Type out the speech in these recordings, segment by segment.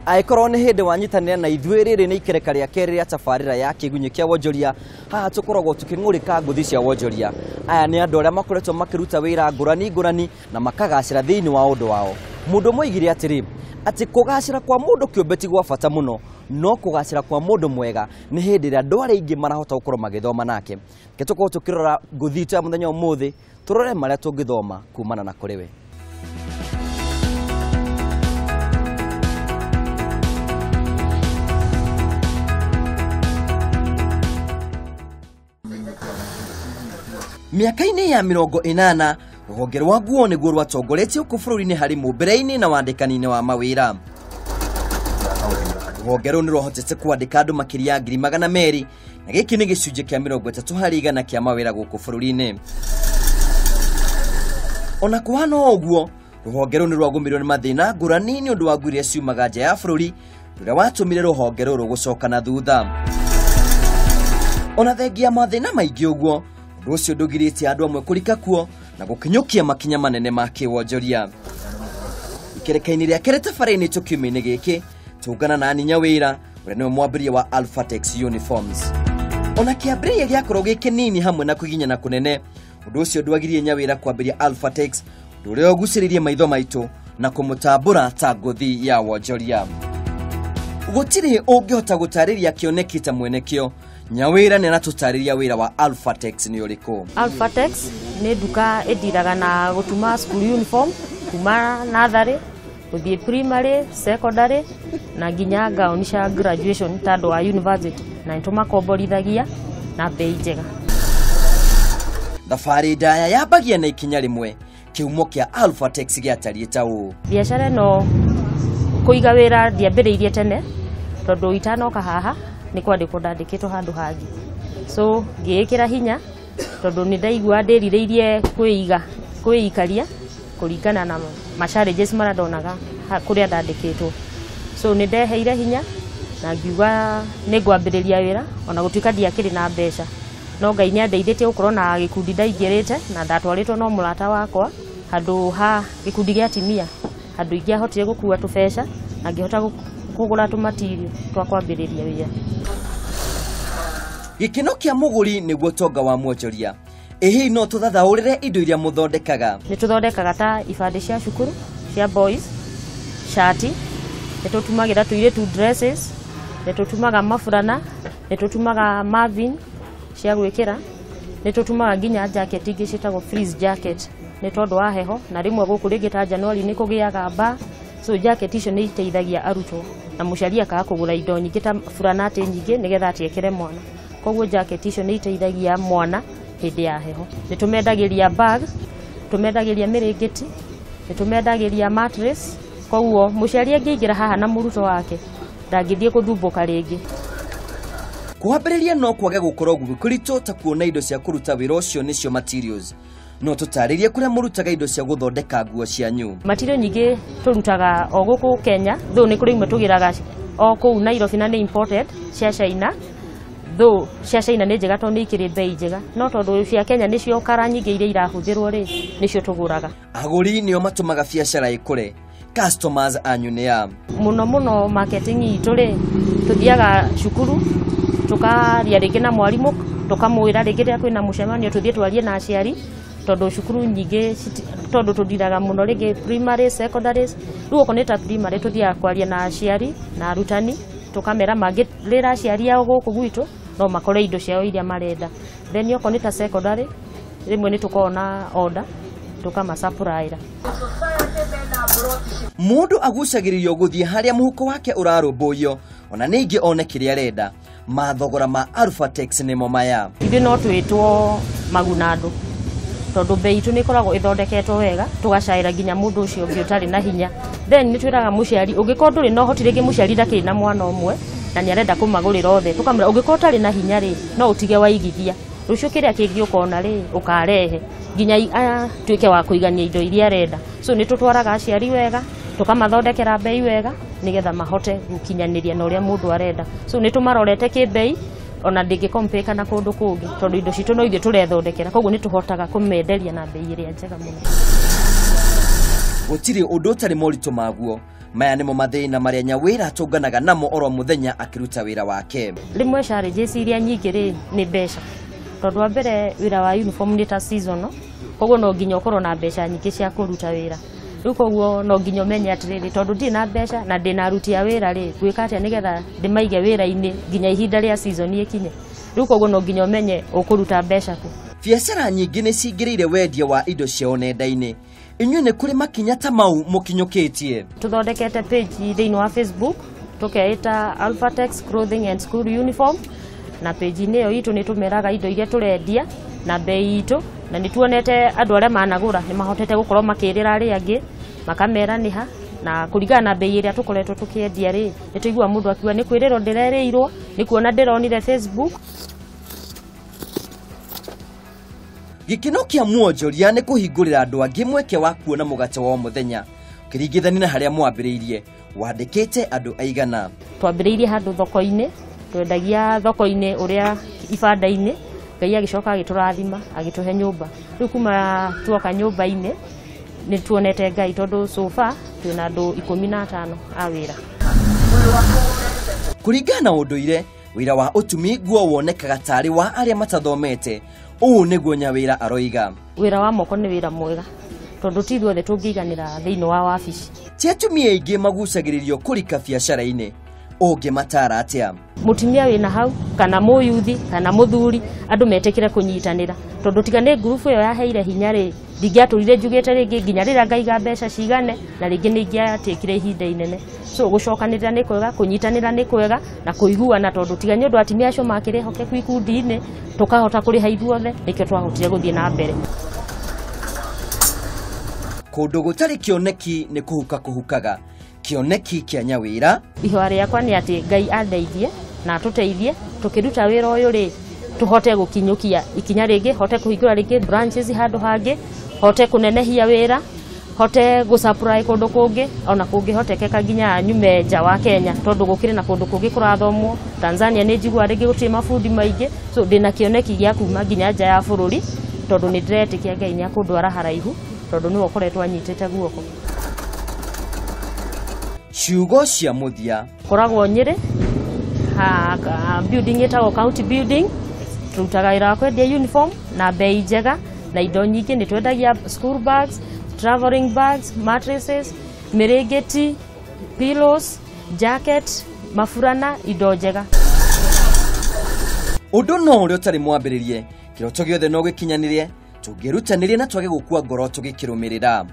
Angĩkorwo nĩ hĩndĩ wanyitanĩra na ithuĩ, rĩrĩ nĩ ikereka rĩa kerĩ rĩa tabarĩra ya kĩgunyĩ kĩa wonjoria. Haha tũkoragwo tũkĩng'ũrĩka ngũthi cia wonjoria. Aya nĩ andũ arĩa makoretwo makĩruta wĩra ngũrani ngũrani na makagacĩra thĩinĩ wa ũndũ wao. Mũndũ ũmwe oigire atĩrĩ, atĩ kũgacĩra kwa mũndũ kĩũmbe ti gwa bata mũno, no kũgacĩra kwa mũndũ mwega nĩ hĩndĩ ĩrĩa andũ arĩa aingĩ marahota gũkorwo magĩthoma nake. Reke tũkorwo tũkĩrora ngũthi itũ ya mũthenya ũmũthĩ, tũrore marĩa tũngĩthoma kumana na kũrĩ we. Mĩaka-inĩ ya 80, rũhonge rwa nguo nĩguo rwatongoretie gũkũ bũrũri-inĩ harĩ mũmbĩre-inĩ na wandĩkani-inĩ wa mawĩra. Rũhonge rũu nĩ rwahotete kwandĩka andũ makĩria ya 200,000, na gĩkĩ nĩ gĩcunjĩ kĩa 30% kĩa mawĩra gũkũ bũrũri-inĩ. Ona kũhana o ũguo, rũhonge rũu nĩ rwagũmĩirwo nĩ mathĩna ngũrani nĩ ũndũ wa nguo iria ciumaga nja ya bũrũri, ũrĩa watũmire rũhonge rũrũ gũcoka na thutha. Ona thengia mathĩna maingĩ ũguo, ũndũ ũcio ndũgirĩtie andũ amwe kũrika kuo na gũkinyũkia makinya manene ma kĩwonjoria. Ikereka-inĩ rĩa kerĩ tabarĩra-inĩ itũ kiumia-inĩ gĩkĩ, tũngana na Annie Nyawĩra, ũrĩa nĩwe mwambĩrĩria wa Alphatex Uniforms. Ona kĩambĩrĩria gĩakorwo gĩ kĩnini hamwe na kũgiginyana kũnene, ũndũ ũcio ndwagirie Nyawĩra kwambĩrĩria Alphatex, ũndũ ũrĩa ũgucĩrĩirie maitho maitũ na kũmũtambũra ta ngũthi ya wonjoria. Gũtirĩ ũngĩhota gũtarĩria kĩoneki ta mwene kĩo. Nyawĩra nĩ aratũtarĩria wĩra wa Alphatex nĩ ũrĩkũ. Alphatex nĩ nduka ĩndiraga na gũtuma school uniform kuma natharĩ gũthiĩ primary, secondary na nginya gown cia graduation ta andũ a university, na nĩtũmakomborithagia na bei njega. Thabarĩ ndaya yambagia na ikinya rĩmwe. Kĩhumo kĩa Alphatex gĩatariĩ ta ũũ. Biacara ĩno kũiga wĩra ndiambĩrĩirie tene tondũ itanoka haha nĩ kwandĩkwo ndandĩkĩtwo handũ hangĩ, so ngĩĩkĩra hinya tondũ nĩ ndaigua ndĩrirĩirie kwĩikaria kũringana na ma challenges marĩa ndonaga kũrĩa ndandĩkĩtwo. So nĩ ndeheire hinya na ngiuga nĩ ngwambĩrĩria wĩra ona gũtuĩka ndiakĩrĩ na mbeca, no Ngai nĩ andeithĩtie gũkorwo na gĩkundi ndaingĩrĩte na ndatwarĩtwo no mũrata wakwa handũ ha gĩkundi gĩa atimia, handũ ingĩahotire gũkua tũbeca na ngĩhota kũgũra tũmatirio twa kwambĩrĩria wĩra. Gĩkeno kĩa mũgũri nĩguo ũtonga wa mwonjoria. Ĩ hihi no tũthathaũrĩre indo iria mũthondekaga? Nĩ tũthondekaga ta ibandĩ cia cukuru cia boys, shati, nĩ tũtumagĩra tũirĩtu dresses, nĩ tũtumaga maburana, nĩ tũtumaga marvin cia gwĩkĩra, nĩ tũtumaga nginya jacket ingĩ ciĩtagwo fleece jacket nĩ tondũ wa heho, na rĩmwe gũkũ rĩngĩ ta January nĩ kũgĩaga mbaa, so jacket icio nĩ iteithagia arutwo na mũciari akaga kũgũra indo nyingĩ ta buranatĩ nyingĩ nĩgetha atiekere mwana. Koguo jacket icio nĩ iteithagia mwana hĩndĩ ya heho. Nĩ tũmendagĩria bag, tũmendagĩria mĩrĩngĩti, nĩ tũmendagĩria mattress, koguo mũciari angĩingĩra haha na mũrutwo wake ndangĩthiĩ gũthumbũka rĩngĩ. Kwambĩrĩria no kwage gũkorwo gwĩ kũritũ ta kuona indo cia kũruta wĩra ũcio nĩcio materials. No tũtarĩrie kũrĩa mũrutaga indo cia gũthondeka nguo cianyu. Material nyingĩ tũrutaga o gũkũ Kenya, though nĩ kũrĩ imwe tũgĩraga o kũu Nairobi na nĩ imported cia China. Though cia China nĩ njega tondũ nĩ ikĩrĩ bei njega, no tondũ cia Kenya nĩcio kara nyingĩ iria irahũthĩrwo rĩ, nĩcio tũgũraga. Agũri nĩo matũmaga biacara ĩkũre. Customers anyu nĩ a? Mũno mũno marketing itũ rĩ, tũthiaga cukuru tũkaria rĩngĩ na mwarimũ, tũkamwĩra rĩngĩ rĩrĩa kwĩna mũcemanio tũthiĩ twarie na aciari, tondũ cukuru nyingĩ tondũ tũndiraga mũno rĩngĩ primary, secondary. Rĩu okorwo nĩ ta primary tũthiaga kwaria na aciari na arutani, tũkamera mangĩrĩra aciari ao gũkũ gwitũ no makore indo ciao iria marenda. Then okorwo nĩ ta secondary rĩmwe nĩ tũkoragwo na order tũkamasupplyĩra. Mũndũ agucagĩrĩrio gũthiĩ harĩa mũhuko wake ũrarũmbũiyo, ona ningĩ one kĩrĩa arenda. Mathogora ma Alphatex nĩmo maya. Ithuĩ no twĩtwo maguna andũ tondũ bei itũ nĩ ĩkoragwo ĩthondeketwo wega, tũgacaĩra nginya mũndũ ũcio ũngĩ ũtarĩ na hinya. Then nĩ twĩraga mũciari ũngĩkorwo ndũrĩ na ũhoti, rĩngĩ mũciari ndakĩrĩ na mwana ũmwe na nĩ arenda kũmagũrĩra othe, tũkamwĩra ũngĩkorwo ũtarĩ na hinya rĩ, no ũtige waigithia, rũciũ kĩrĩa kĩngĩ ũkona rĩ ũkarehe nginya atuĩke wa kũigania indo iria arenda. So nĩ tũtwaraga aciari wega, tũkamathondekera bei wega nĩgetha mahote gũkinyanĩria na ũrĩa mũndũ arenda. So nĩ tũmarorete kĩmbei ona ndĩngĩkompĩka na kũndũ kũngĩ tondũ indo citũ no ithuĩ tũrethondekera, koguo nĩ tũhotaga kũmenderia na bei ĩrĩa njega mũno. Gũtirĩ ũndũ ũtarĩ moritũ maguo. Maya nĩmo mathĩna marĩa Nyawĩra atũnganaga namo oro mũthenya akĩruta wĩra wake. Rĩmwe challenges iria nyingĩ rĩ nĩ mbeca, tondũ wa mbere wĩra wa uniform nĩ ta seasonal, koguo no nginya ũkorwo na mbeca nyingĩ cia kũruta wĩra. Rĩu koguo no nginya ũmenye atĩrĩrĩ, tondũ ndirĩ na mbeca na ndĩna aruti a wĩra rĩ, ngwĩka atĩa nĩgetha ndĩmaige wĩra-inĩ nginya ihinda rĩa season ĩkinye. Rĩu koguo no nginya ũmenye ũkũruta mbeca kũ. Biacara nyingĩ nĩ cingĩrĩire wendia wa indo ciao nenda-inĩ. Inyuĩ nĩ kũrĩ makinya ta mau mũkinyũkĩtie? Tũthondekete page thĩinĩ wa Facebook tũkeĩta Alphatex Clothing and School Uniform, na page-inĩ ĩyo itũ nĩ tũmeraga indo iria tũrendia na bei itũ, na nĩ tuonete andũ arĩa managũra nĩ mahotete gũkorwo makĩrĩra arĩa angĩ makamera nĩha, na kũringana na bei ĩrĩa tũkoretwo tũkĩendia rĩ, nĩ tũiguaga mũndũ akiuga nĩ kwĩrĩrwo ndĩrerĩirwo, nĩ kuona ndĩronire Facebook. Gĩkeno kĩa mwonjoria nĩ kũhingũrĩra andũ angĩ mweke wa kuona mũgate wa mũthenya ũkĩringithania na harĩa mwambĩrĩirie. Wandĩkĩte andũ aigana? Twambĩrĩirie handũ thoko-inĩ, twendagia thoko-inĩ ũrĩa ibanda-inĩ, Ngai agĩcoka agĩtũrathima agĩtũhe nyũmba. Rĩu kuma tuoka nyũmba-inĩ nĩ tuonete Ngai, tondũ so far twĩna andũ 15 a wĩra. Kũringana na ũndũire, wĩra wa ũtumi nguo wonekaga tarĩ wa arĩa matathomete. Ũũ nĩguo Nyawĩra aroiga. Wĩra wa moko nĩ wĩra mwega, tondũ ti ithuothe tũngĩiganĩra thĩinĩ wa wabici. Ti atumia aingĩ magucagĩrĩrio kũrika biacara-inĩ, ũngĩmataara atĩa? Mũtumia wĩna hau kana mũyuthi kana mũthuri, andũ metĩkĩre kũnyitanĩra, tondũ tiga nĩ ngurubu ĩyo yaheire hinya rĩ, ndingĩatũrire njugĩte rĩngĩ nginya rĩrĩa ngaiga mbeca cigane, na rĩngĩ nĩ ingĩatĩkire ihinda inene. So gũcokanĩrĩra nĩ kwega, kũnyitanĩra nĩ kwega, na kũiguana, tondũ tiga nĩ ũndũ atumia acio makĩrĩ ehokeku ikundi-inĩ, tũkahota kũrĩha ithuothe, nĩkĩo twahotire gũthiĩ na mbere. Kũndũ gũtarĩ kĩoneki nĩ kũhuka kũhukaga. Kĩoneki kĩa Nyawĩra. Ihoya rĩakwa nĩ atĩ Ngai andeithie na atũteithie tũkĩruta wĩra ũyũ rĩ, tũhote gũkinyũkia ikinya rĩngĩ, hote kũhingũra rĩngĩ branches handũ hangĩ, hote kũnenehia wĩra, hote gũsupply kũndũ kũngĩ, ona kũngĩhotekeka nginya nyume nja wa Kenya, tondũ gũkĩrĩ na kũndũ kũngĩ kũrathomwo. Tanzania nĩ njiguaga rĩngĩ gũtirĩ mabundi maingĩ, so ndĩna kĩoneki gĩa kuma nginya nja ya bũrũri, tondũ nĩ ndĩretĩkia Ngai nĩ akũndwara haraihu, tondũ nĩwe ũkoretwo anyitĩte guoko. Ciugo cia mũthia. Koragwo Nyĩrĩ, building ĩtagwo County Building, tũrutaga wĩra wa kwendia uniform na bei njega na indo nyingĩ. Nĩ twendagia school bags, traveling bags, mattresses, mĩrĩngĩti, pillows, jacket, maburana, indo njega. Ũndũ no ũrĩa ũtarĩ mwambĩrĩrie, kĩroto gĩothe no gĩkinyanĩrie, tũngĩrutanĩria na twage gũkua ngoro tũgĩkĩrũmĩrĩra.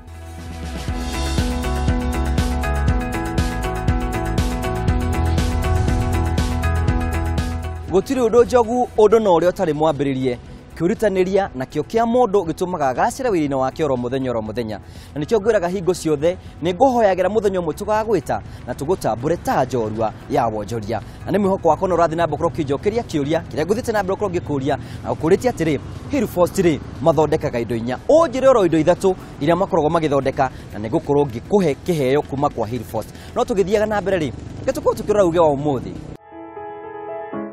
Gũtirĩ ũndũ njogu, ũndũ no ũrĩa ũtarĩ mwambĩrĩrie. Kwĩrutanĩria na kĩo kĩa mũndũ gĩtũmaga agacĩre wĩra-inĩ wake oro mũthenya oro mũthenya. Na nĩkĩo ngwĩraga hingo ciothe nĩ ngũhoyagĩra mũthenya ũmwe tũgagwĩta na tũgũtambũre ta njorua ya wonjoria. Na nĩ mwĩhoko wakwa no ũrathiĩ na mbere gũkorwo ũkĩnjokeria kĩũria kĩrĩa ngũthiĩte na mbere gũkorwo ngĩkũria na gũkũrĩtie atĩrĩ, Hillforce rĩ mathondekaga indo inya, ũnjĩre oro indo ithatũ iria makoragwo magĩthondeka, na nĩ ngũkorwo ngĩkũhe kĩheo kuma kwa Hillforce. No tũgĩthiaga na mbere rĩ, reke tũkorwo tũkĩrora uge wa ũmũthĩ.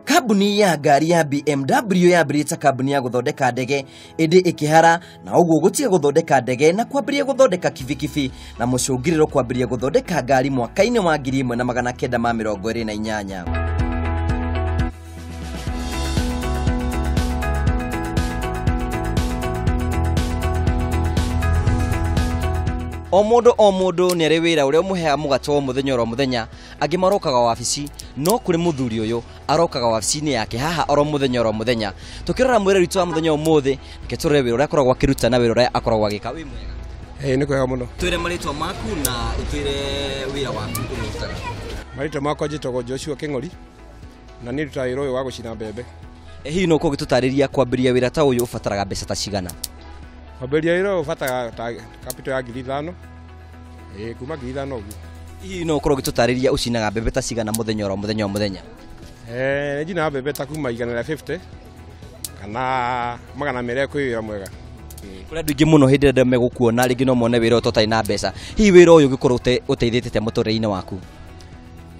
Kambuni ya ngari ya BMW yambĩrĩirie ta kambuni ya gũthondeka ndege, ĩndĩ ĩkĩhara na ũguo gũtiga gũthondeka ndege na kwambĩrĩria gũthondeka kibikibi, na mũcũngĩrĩro kwambĩrĩria gũthondeka ngari mwaka-inĩ wa 1928. O mũndũ o mũndũ nĩ arĩ wĩra ũrĩa ũmũheaga mũgate wa mũthenya oro mũthenya. Angĩ marokaga wabici, no kũrĩ mũthuri ũyũ arokaga wabici-inĩ yake haha oro mũthenya oro mũthenya. Tũkĩrora mwĩrĩ witũ wa mũthenya ũmũthĩ, reke tũrore wĩra ũrĩa akoragwo akĩruta na wĩra ũrĩa akoragwo agĩka. Wĩ mwega? Ĩĩ, nĩ kwega mũno. Twĩre marĩtwa maku na ũtwĩre wĩra waku ũrĩa ũrutaga. Marĩtwa makwa njĩtagwo Joshua Kĩng'ori, na niĩ ndutaga wĩra ũyũ wa gũcina mbembe. Hihi no ũkorwo ũgĩtũtarĩria kwambĩrĩria wĩra ta ũyũ ũbataraga mbeca ta cigana? Kwambĩrĩria wĩra ũyũ ũbataraga ta capital ya 5,000. Ĩĩ, kuma 5,000 ũguo. Hihi no ũkorwo ũgĩtũtarĩria ũcinaga mbembe ta cigana mũthenya oro mũthenya o mũthenya? Nĩ njinaga mbembe ta kuma 150 kana 200 kwĩ wĩra mwega. Kũrĩ andũ aingĩ mũno hĩndĩ ĩrĩa megũkuona rĩngĩ no mone wĩra ũyũ ũtarĩ na mbeca. Hihi wĩra ũyũ ũngĩkorwo ũteithĩtie mũtũrĩre-inĩ waku?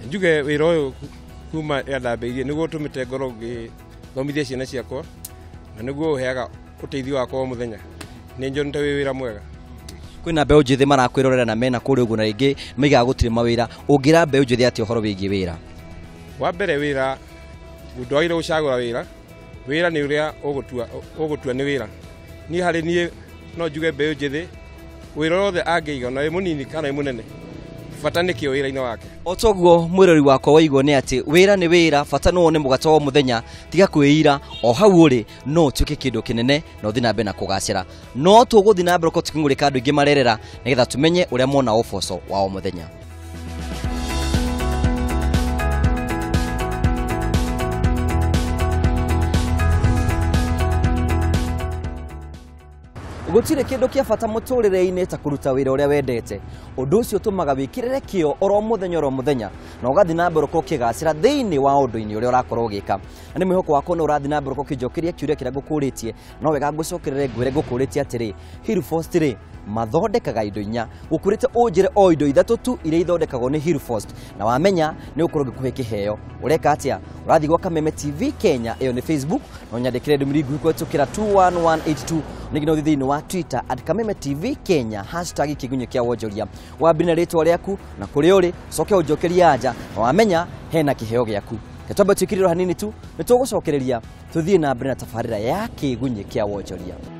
Njuge wĩra ũyũ kuma rĩrĩa ndambĩrĩirie nĩguo ũtũmĩte ngorwo ngĩthomithia ciana ciakwa, na nĩguo ũheaga ũteithio wakwa o mũthenya. Nĩ njonete wĩ wĩra mwega. Kũrĩ Kwĩna mbeũ njĩthĩ marakwĩrorera na mena kũrĩa ũguo na rĩngĩ maigaga gũtirĩ mawĩra, ũngĩra mbeũ njĩthĩ atĩa ũhoro wĩgiĩ wĩra? Wa mbere wĩra ndwagĩrĩire gũcagũra wĩra, wĩra nĩ ũrĩa ũgũtua nĩ wĩra. Niĩ harĩ niĩ no njuge mbeũ njĩthĩ wĩra wothe angĩiga ona wĩ mũnini kana wĩ mũnene, bata nĩ kĩo wĩra-inĩ wake. O toguo mwĩrori wakwa waigua nĩ atĩ wĩra nĩ wĩra, bata no wone mũgate wa mũthenya, tiga kwĩira o hau ũrĩ no ũtuĩke kĩndũ kĩnene na ũthiĩ na mbere na kũgacĩra. No tũgũthiĩ na mbere gũkorwo tũkĩng'ũrĩka andũ aingĩ marerera nĩgetha tũmenye ũrĩa mona ũboco wa o mũthenya. Gũtirĩ kĩndũ kĩa bata mũtũrĩre-inĩ ta kũruta wĩra ũrĩa wendete. Ũndũ ũcio ũtũmaga wĩkĩrĩre kĩo oro mũthenya oro mũthenya na ũgathiĩ na mbere ũkorwo ũkĩgacĩra thĩinĩ wa ũndũ-inĩ ũrĩa ũrakorwo ũgĩka. Na nĩ mwĩhoko wakwa nĩ ũrathiĩ na mbere ũkorwo ũkĩnjokeria kĩũria kĩrĩa ngũkũrĩtie, no wega ngũcokerere ngwĩre ngũkũrĩtie atĩrĩ, Hillfrost rĩ mathondekaga indo inya, gũkũrĩte ũnjĩre o indo ithatũ tu iria ithondekagwo nĩ Hillfrost, na wamenya nĩ ũgũkorwo ngĩkũhe kĩheo. Ũreka atĩa? Ũrathiĩ gwa Kameme TV Kenya, ĩyo nĩ Facebook, na ũnyandĩkĩre ndũmĩrĩri nguhĩ kũhetũkĩra 21182, ningĩ no ũthiĩ thĩinĩ wa Twitter at Kameme TV Kenya, hashtag kĩgunyũ kĩa wonjoria. Wambĩrĩrie na rĩtwa rĩaku na kũrĩa ũrĩ, ũcoke ũnjokerie anja, na wamenya hena kĩheo gĩaku. Twambe twĩkĩrĩrwo hanini tu, nĩ tũgũcokereria tũthiĩ na mbere na tabarĩra ya kĩgunyĩ kĩa wonjoria.